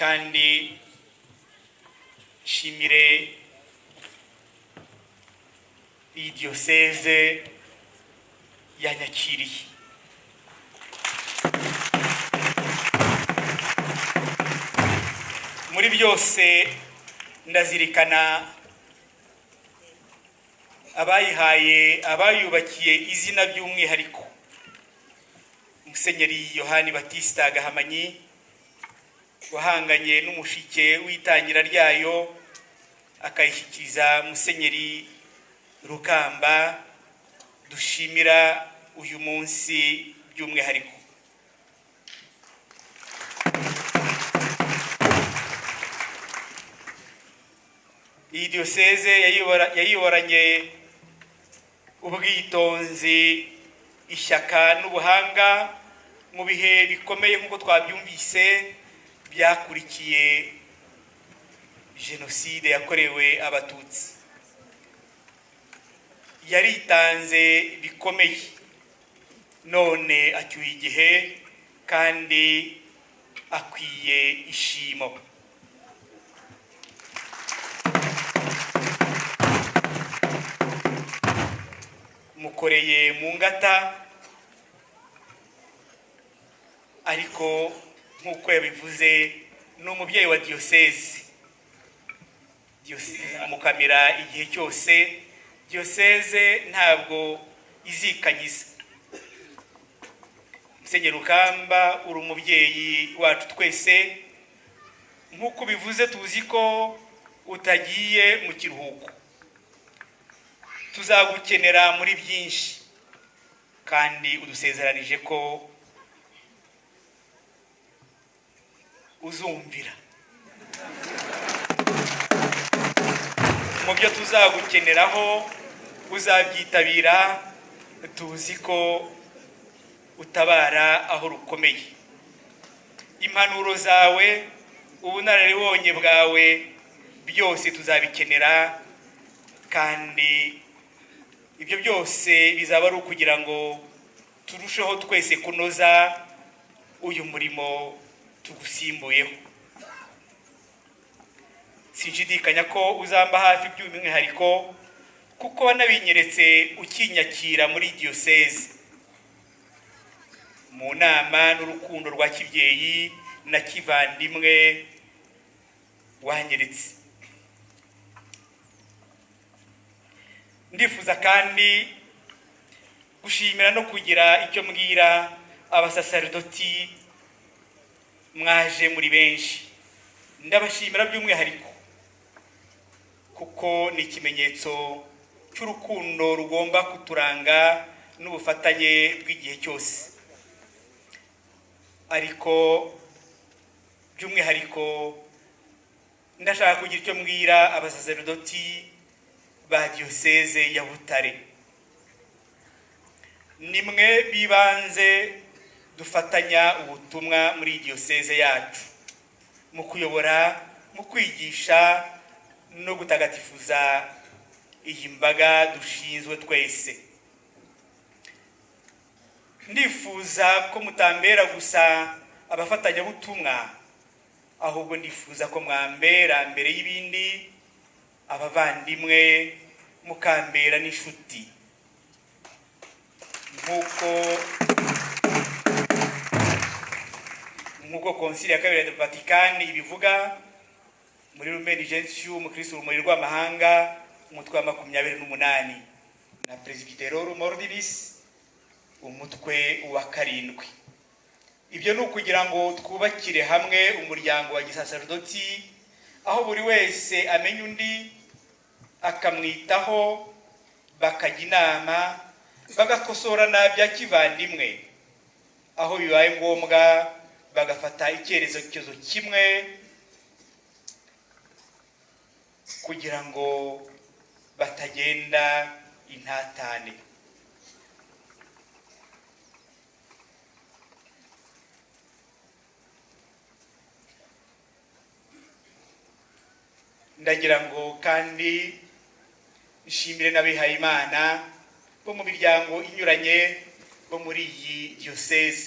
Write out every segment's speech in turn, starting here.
Kandi nshimire iyi diyoseze yanyakiriye. Muri byose ndazirikana abayihaye, abayubakiye izina, by'umwihariko Musenyeri Yohani Batista Gahamanyi, wahanganye n'umushike w'itangira ryayo, akayishyikiriza Musenyeri Rukamba dushimira uyu munsi by'umwihariko. Iyi diyoseze yayiyoranye ubwitonzi, ishyaka n'ubuhanga mu bihe bikomeye, nk'uko twabyumvise, byakurikiye Jenoside yakorewe Abatutsi. Yaritanze bikomeye, none acyuye igihe kandi akwiye ishimo. Mukoreye mu ngata, ariko nk'uko yabivuze, ni umubyeyi wa diyoseze. Diyoseze amukamira igihe cyose. Diyoseze ntabwo izikanyiza. Musenyeri Rukamba, uri umubyeyi wacu twese. Nk'uko ubivuze, tuzi ko utagiye mu kiruhuko, tuzagukenera muri byinshi, kandi udusezeranije ko uzumvira. Mu byo tuzagukeneraho uzabyitabira, tuzi ko utabara aho rukomeye. Impanuro zawe, ubunararibonye bwawe, byose tuzabikenera, kandi ibyo byose bizaba ari ukugira ngo turusheho twese kunoza uyu murimo tugusimbuyeho. Sinshidikanya ko uzamba hafi by'umwihariko, kuko wanabinyeretse ukinyakira muri diyoseze, mu nama n'urukundo rwa kibyeyi na kivandimwe wanyeretse. Ndifuza kandi gushimira no kugira icyo mbwira abasaserdoti mwaje muri benshi. Ndabashimira by'umwihariko kuko ni ikimenyetso cy'urukundo rugomba kuturanga n'ubufatanye bw'igihe cyose. Ariko by'umwihariko ndashaka kugira icyo mbwira abasaserdoti ba diyoseze ya Butare. Nimwe bibanze dufatanya ubutumwa muri diyoseze yacu, mu kuyobora, mu kwigisha no gutagatifuza iyi mbaga dushinzwe twese. Ndifuza ko mutambera gusa abafatanyabutumwa, ahubwo ndifuza ko mwambera mbere y'ibindi abavandimwe, mukambera n'inshuti, nk'uko Konsili ya kabiri ya Vatikani ibivuga muri Lumen Gentium, Kristu Urumuri rw'Amahanga, umutwe wa 28, na Presbyterorum Ordinis, umutwe wa 7. Ibyo ni ukugira ngo twubakire hamwe umuryango wa gisaserdoti, aho buri wese amenya undi, akamwitaho, bakajya inama, bagakosorana bya kivandimwe, aho bibaye ngombwa bagafata icyerekezo kimwe kugira ngo batagenda intatane. Ndagira ngo kandi nshimire n'abihayimana bo mu miryango inyuranye bo muri iyi diyoseze.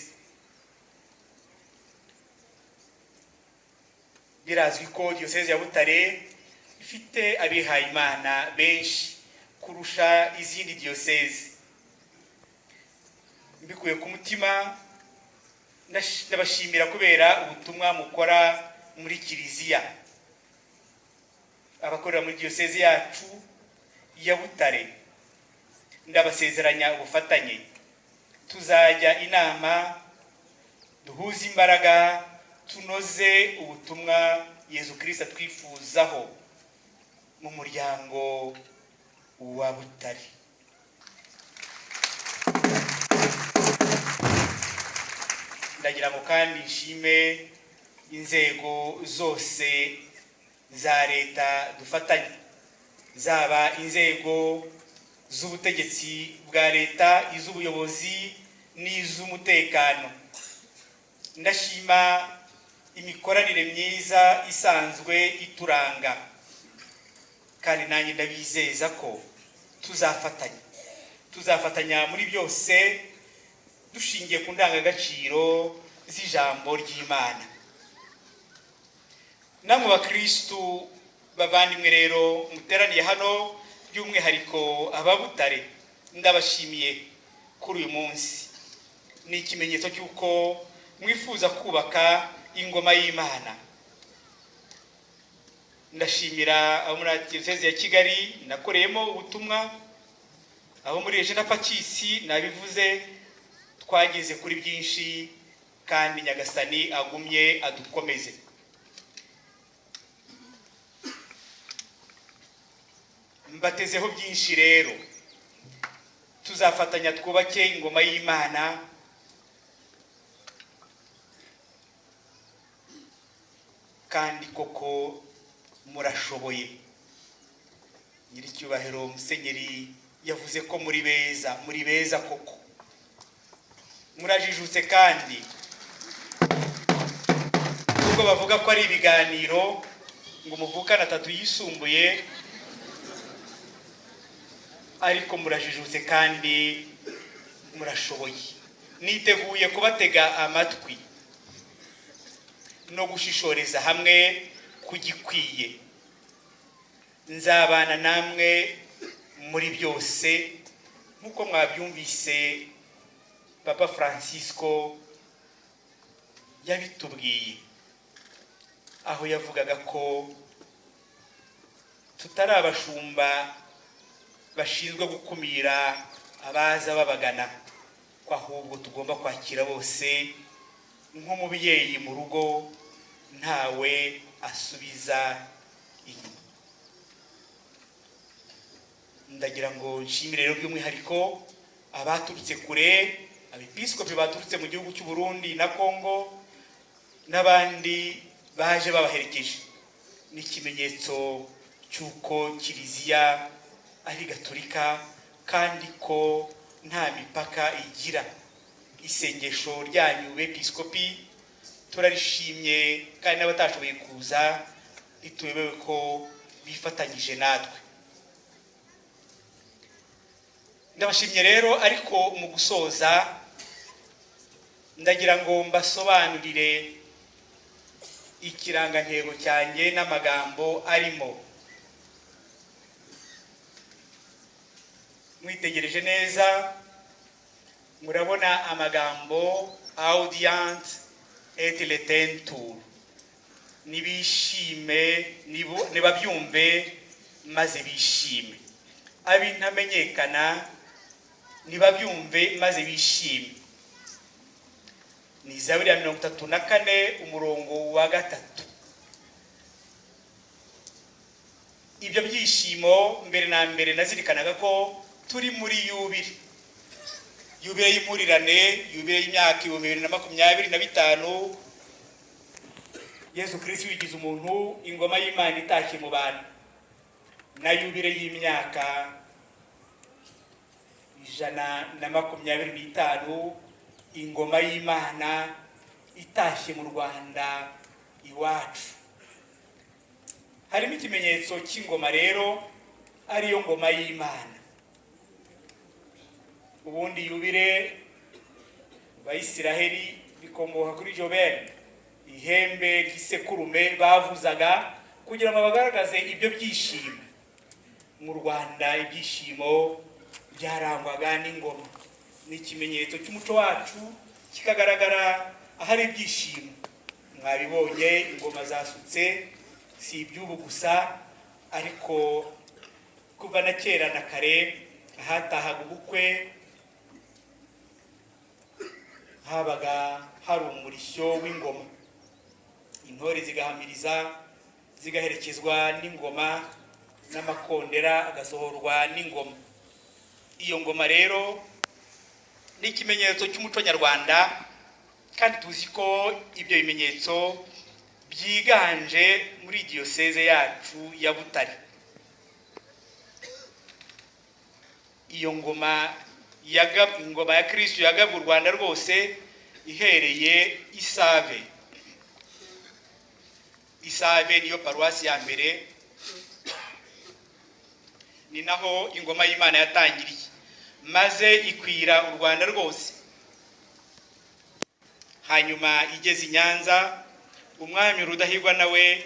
Birazwi ko Diyoseze ya Butare ifite abihayimana benshi kurusha izindi diyoseze. Mbikuye ku mutima, ndabashimira kubera ubutumwa mukora muri Kiliziya. Abakorera muri Diyoseze yacu ya Butare, ndabasezeranya ubufatanye. Tuzajya inama, duhuze imbaraga, tunoze ubutumwa Yezu Kristo atwifuzaho mu muryango wa Butare. Ndagira ngo kandi nshime inzego zose za leta dufatanye, zaba inzego z'ubutegetsi bwa leta, iz'ubuyobozi n'iz'umutekano. Ndashima imikoranire myiza isanzwe ituranga, kandi nanjye ndabizeza ko tuzafatanya muri byose, dushingiye ku ndangagaciro z'ijambo ry'Imana. Namwe bakristu bavandimwe rero muteraniye hano, by'umwihariko ababutare, ndabashimiye kuri uyu munsi. Ni ikimenyetso cy'uko mwifuza kubaka ingoma y'Imana. Ndashimira abo muri Diyoseze ya Kigali nakoreyemo ubutumwa, abo muri Regina Pacis nabivuze, twageze kuri byinshi, kandi Nyagasani agumye adukomeze. Mbatezeho byinshi rero, tuzafatanya twubake ingoma y'Imana. Kandi koko murashoboye. Nyiricyubahiro Musenyeri yavuze ko muri beza, muri beza koko, murajijutse. Kandi nubwo bavuga ko ari ibiganiro ngo muvukane atatu yisumbuye, ariko murajijutse kandi murashoboye. Niteguye kubatega amatwi no gushishoreza hamwe kugikwiye. Nzabana namwe muri byose, nk'uko mwabyumvise Papa Francisco yabitubwiye, aho yavugaga ko tutari abashumba bashinzwe gukumira abaza babagana, ko ahubwo tugomba kwakira bose nk'umubyeyi mu rugo, ntawe asubiza inyuma. Ndagira ngo nshimire rero by'umwihariko abaturutse kure, abepiskopi baturutse mu gihugu cy'u Burundi na Kongo n'abandi baje babaherekeje. Ni ikimenyetso cy'uko Kiliziya ari gatolika kandi ko nta mipaka igira. Isengesho ryanyu bepiskopi turarishimye, kandi n'abatashoboye kuza ntituyobewe ko bifatanyije natwe. Ndabashimye rero, ariko mu gusoza ndagira ngo mbasobanurire ikirangantego cyanjye n'amagambo arimo. Mwitegereje neza murabona amagambo audiant et letentur, nibishime, nibabyumve maze bishime. Abintamenyekana nibabyumve maze bishime. Ni Zaburi ya 34 umurongo wa 3. Ibyo byishimo mbere na mbere nazirikanaga ko turi muri yubile, yubile y'impurirane, yubile y'imyaka 2025, Yesu Kristo yigize umuntu, ingoma y'Imana itashye mu bantu, na yubile y'imyaka 125, ingoma y'Imana itashye mu Rwanda iwacu. Harimo ikimenyetso cy'ingoma rero, ariyo ngoma y'Imana. Ubundi yubile Bayisiraheli bikomoka kuri Jobel. Ihembe ry'isekurume bavuzaga kugira ngo bagaragaze ibyo byishimo. Mu Rwanda ibyishimo byarangwaga n'ingoma, ni ikimenyetso cy'umuco wacu, kikagaragara ahari ibyishimo. Mwabibonye, ingoma zasutse, si iby'ubu gusa, ariko kuva na kera na kare ahatahaga ubukwe habaga hari umurishyo w'ingoma, intore zigahamiriza zigaherekezwa n'ingoma, n'amakondera agasohorwa n'ingoma. Iyo ngoma rero ni ikimenyetso cy'umuco nyarwanda, kandi tuzi ko ibyo bimenyetso byiganje muri diyoseze yacu ya Butare. Iyo ngoma, ingoma ya Kristo yagabwe u Rwanda rwose ihereye Isave. Isave niyo paruwasi ya mbere, ni naho ingoma y'Imana yatangiriye, maze ikwira u Rwanda rwose. Hanyuma igeze i Nyanza, umwami Rudahigwa nawe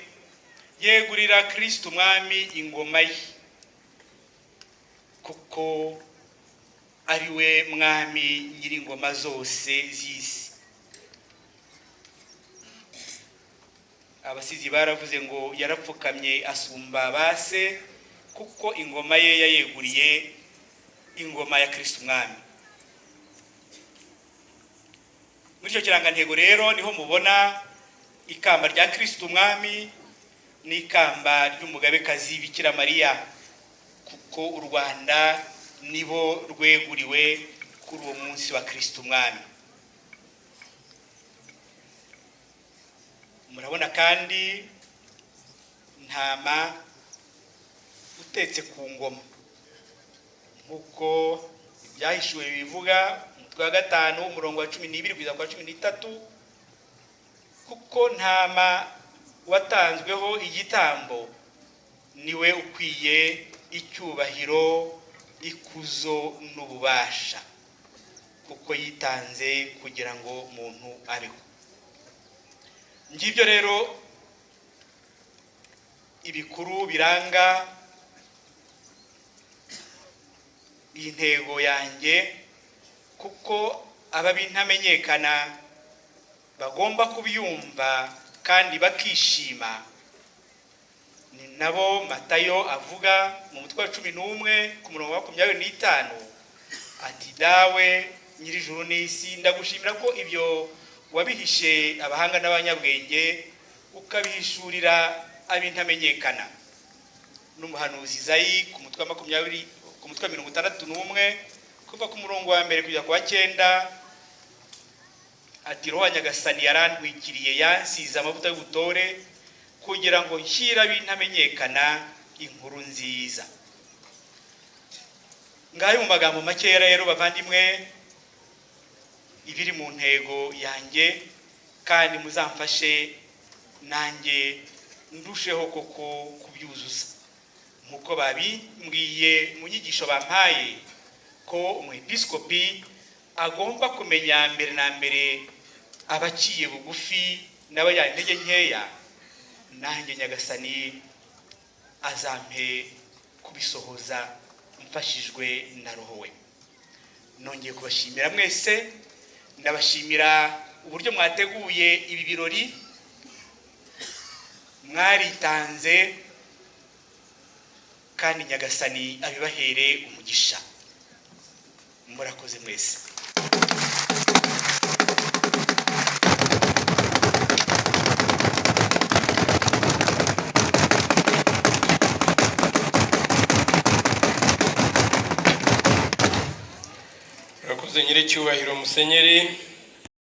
yegurira Kristo umwami ingoma ye, kuko ari we mwami nyir'ingoma zose z'isi. Abasizi baravuze ngo yarapfukamye asumba base, kuko ingoma ye yayeguriye ingoma ya Kristo umwami. Muri icyo kirangantego rero niho mubona ikamba rya Kristo umwami n'ikamba ry'umugabekazi Bikira Mariya, kuko u Rwanda nibo rweguriwe kuri uwo munsi wa Kristo umwami. Murabona kandi Ntama utetse ku ngoma, nk'uko ibyahishuwe bivuga, umutwe wa 5 umurongo wa 12 kugeza ku wa 13, kuko Ntama watanzweho igitambo niwe ukwiye icyubahiro, ikuzo n'ububasha, kuko yitanze kugira ngo umuntu abeho. Ngibyo rero ibikuru biranga iyi ntego yanjye, kuko ab'intamenyekana bagomba kubyumva kandi bakishima. Ni nabo Matayo avuga mu mutwe wa 11 ku murongo wa 25 ati: Dawe nyir'ijuru n'isi, ndagushimira ko ibyo wabihishe abahanga n'abanyabwenge, ukabihishurira ab'intamenyekana. N'umuhanuzi Izayi ku mutwe wa 20, ku mutwe wa 61, kuva ku murongo wa 1 kugeza ku wa 9, ati: Roho wa Nyagasani yarantwikiriye, yansize amavuta y'ubutore, kugira ngo nshyire ab'intamenyekana inkuru nziza. Ngayo mu magambo makeya rero bavandimwe, ibiri mu ntego yanjye, kandi muzamfashe nanjye ndusheho koko kubyuzuza, nk'uko babimbwiye mu nyigisho bampaye, ko umwepiskopi agomba kumenya mbere na mbere abaciye bugufi n'abanyantege nkeya. Nanjye Nyagasani azampe kubisohoza mfashijwe na Roho we. Nongeye kubashimira mwese, ndabashimira uburyo mwateguye ibi birori, mwaritanze, kandi Nyagasani abibahere umugisha. Murakoze mwese. Murakoze nyiricyubahiro Musenyeri.